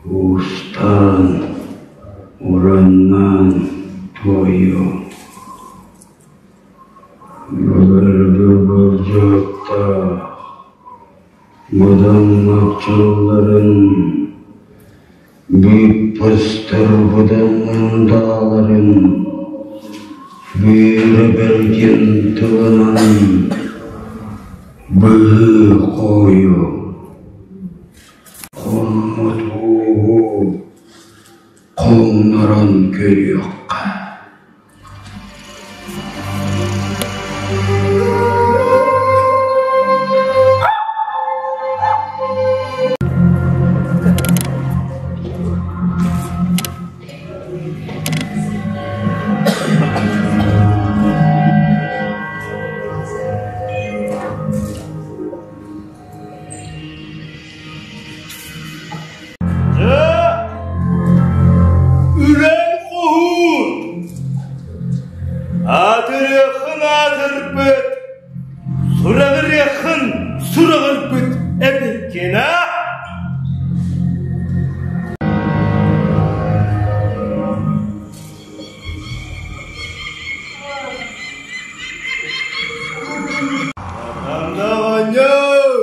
Уустаан, ураннаан туойуо Былыргы былдьаһыктаах быдан баччалларын быыппастар быдан мындааларын Бүөрэ бэргэн тылынан быһыы хоойу Хоммут ууһу хоҥнорон көрүөххэ. Дьэ, үлэҥ хоһуун, аатырыаххын аатырбыт, сураҕырыаххын сураҕырбыт эбиккин аа? Ханна оҕонньор?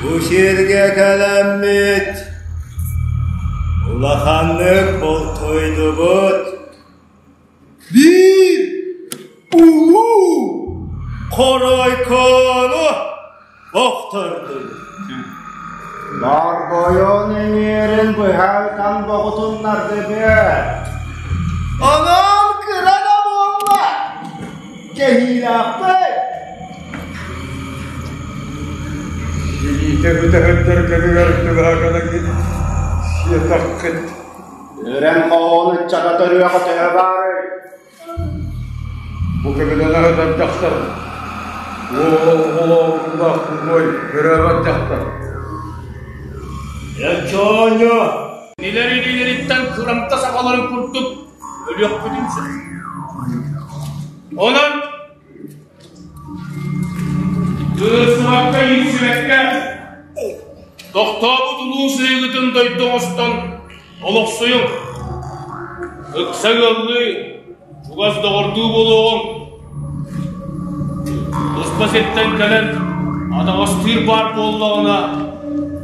Бу сиргэ кэлэммит, улаханнык бултуйдубут. Биир улуу хоройкоону охтордум. Борбуйун иҥиирин быһа ытан боҕутуннардыбыт. Онон кыра да буолла, кэһиилээхпит. Илиитэ бүтэһиттэр кэмигэр түбэһэ сиэтэххит. Үрэн хоһоон ыччата төрүөҕэ төһө баарый? Бу кэминэн аһатар дьахтар, уол оҕолоох кугуой төрөөбөт дьахтар. Чоонньо! Кинилэр илиилэриттэн кырамта сахаларын курдук өлүөхпүтүн сөп. Онон Кыырсыбакка, иирсибэккэ, тохтообут улуу сыыгытын дойду оҥостон олохсуйуҥ. Ыкса ыаллыы, чугас доҕордуу буолуоҕуҥ. Туспа сиртэн кэлэн атаҕастыыр баар буоллаҕына,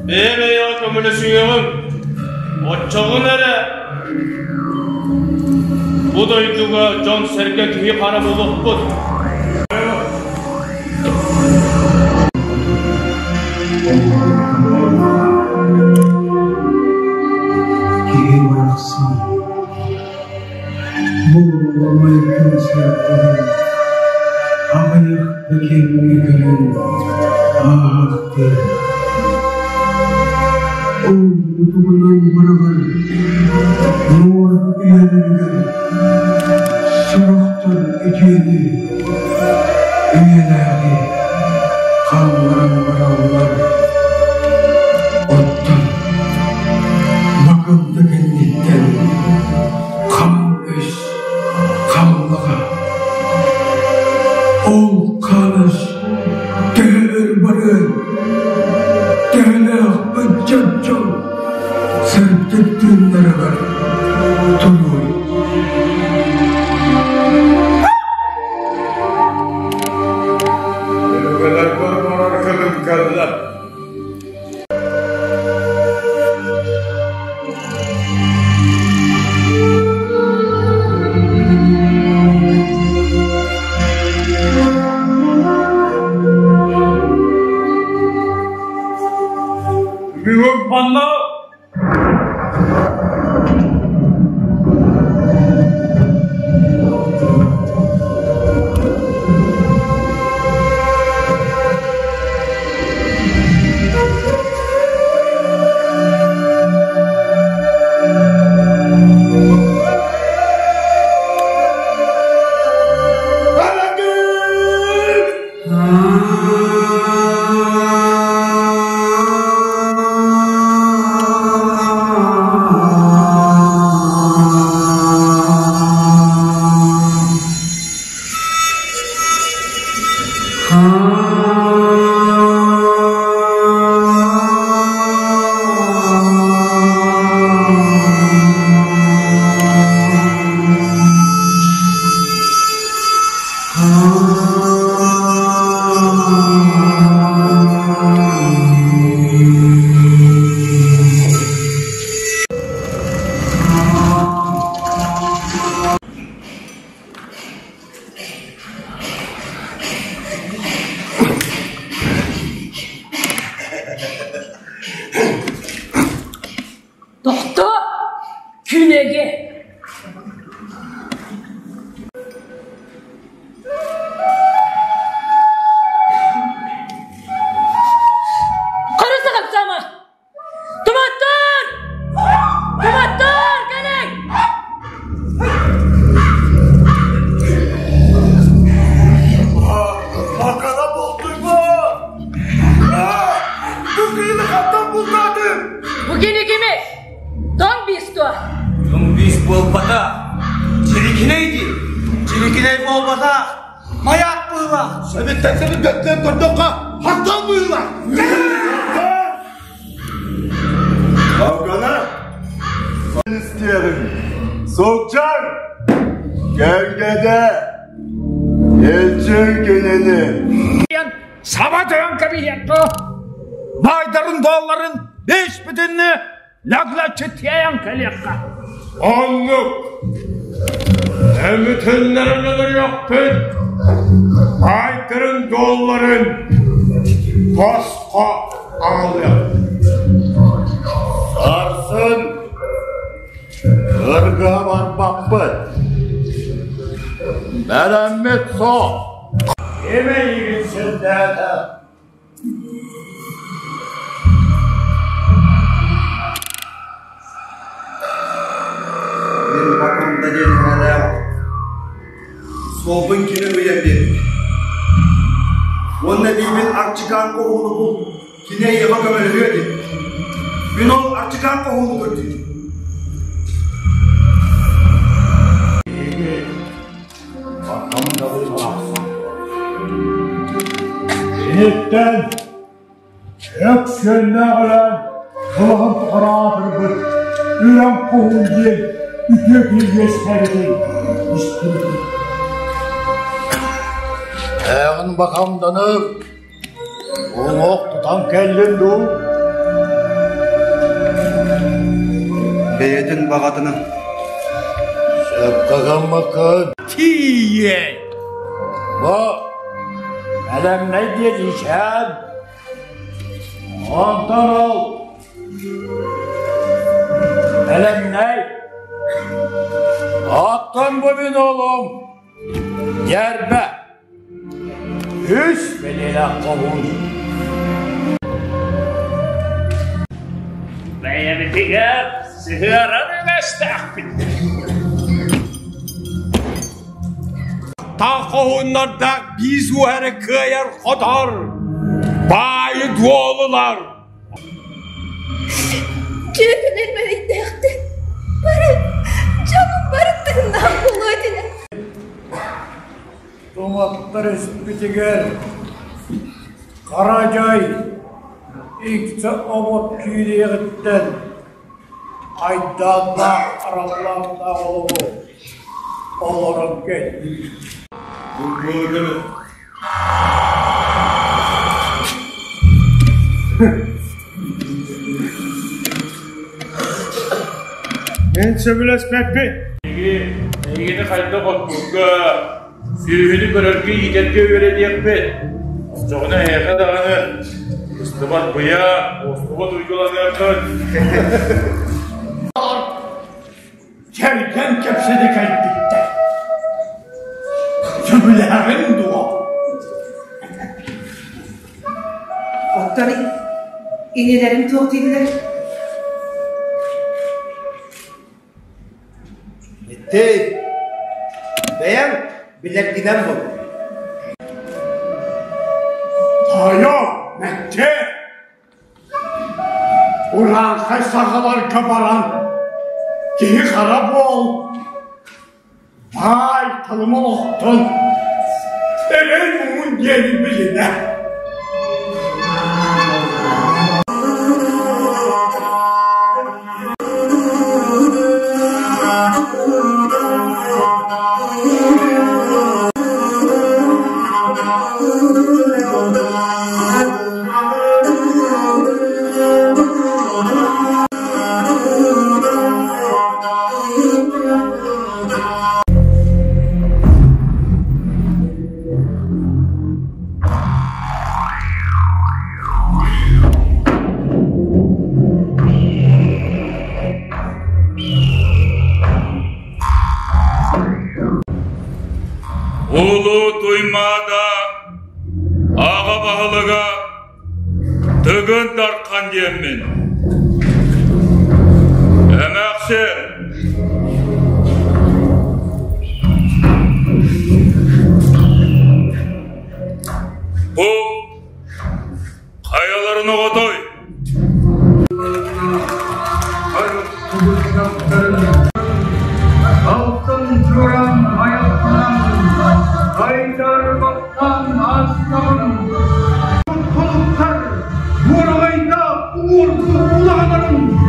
бэйэ-бэйэҕэ көмөлөсүөҕүҥ. Оччоҕуна эрэ бу дойдуга дьон-сэргэ киһи-хара буолуохпут. Киһи барахсан бу аламай күн сырдыгын аҕыйах да кэмҥэ көрөн ааһаахтыыр. Ол утугунан бараҕар нуор үйэлэригэр сорохтор үтүөнү, үйэлээҕи хаалларан бараллар. Оттон Бакылда кэнниттэн хаан-өс хааллаҕа. Ол хаанас төһө өр барыан, төһөлөөх ыччат дьон сырдык тыыннарыгар туруой. Өбүгэлэрбэр барар кэмим кэллэ. Бүгүн манна Хантан бултаатыҥ? Бу кини кими? Тоҥ биис дуо? Тоҥ биис буолбата. Чирикинэй дии. Чирикинэй буолбатах. Маяк быылах. Сэбиттэн сэбиргэттэн көрдөххө, хантан быылах? Афгана истиэҕиҥ. Сылдьар кэргэнэ Элчин кинини. Саба тойон кэбиһиэххэ баайдарын долларын бэс бүтүннүү лөглөччү тиэйэн кэлиэххэ. Оннук. Өмүтүннэрин өлөрүөхпүт. Баайдарын долларын босхо аҕалыах. Сарсын ырга барбаппыт. Бэлэммит суох. Ким эйигин сирдээтэ? Мин Бакамда диэн эһээлээх суолбун кини ыйан биэрбит. Уонна диибин Арчикаан хоһууну бул, кини эйиэхэ көмөлөһүө диэбит. Мин ол Арчикаан хоһууну көрдүүбүн. Биһиги Бакамдабыт барахсан. Киниттэн Өксүөннээх өлөөн кылаһын тухары аатырбыт Үрэн Хоһуун диэн үтүө киһи үөскээбитин истибитим. Ээҕин бакамданып, уҥуох тутан кэллин дуу? Бэйэтин баҕатынан. Сөпкө гыммыккын. Тиийэн! Бу бэлэмнэй диэн ичээн Онтон ол бэлэмнэй Оттон бу мин уолум Дьэрбэ үс бэлиэлээх хоһуун Бэйэбитигэр сыһыарар үгэстээхпит. Таах хоһууннардаах биис уһары кыайар хотор, баайы дуолулар. Дьүөгэлэр мэрэйдээхтэр. Бары дьонум бары тыыннаах буолуо этилэр. Туматтар испитигэр хара дьай икки обот киириэҕиттэн айдааннаах араллааннаах олоҕу олорон кэллибит. Мин сөбүлэспэппин. Эһигини хайдах оппукка, сүөһүнү көрөргө иитэргэ үөрэтиэхпит. Оччоҕуна эһиэхэ даҕаны быстыбат быйа, уостубат уйгуланыаххыт. Кэргэн кэпсэтэ кэлбиттэр. Сөбүлээҕин дуо? Оттон инилэрим туох дииллэр? Ити бэйэҥ билэргинэн бул. Тойо, мэччи! Урааҥхай сахаларга баран киһи хара буол, баай талым олохтон эрэй муҥун диэни билинэ. Улуу Туймаада аҕа баһылыга Тыгын Дархан диэммин. Эмээхсин Бу хайаларын оҕотой? Алтын чуораан айахтанан, айдарбаттан аастаҕын. Холуктар, буораҕайдаах уҥуоргу улаҕаларын.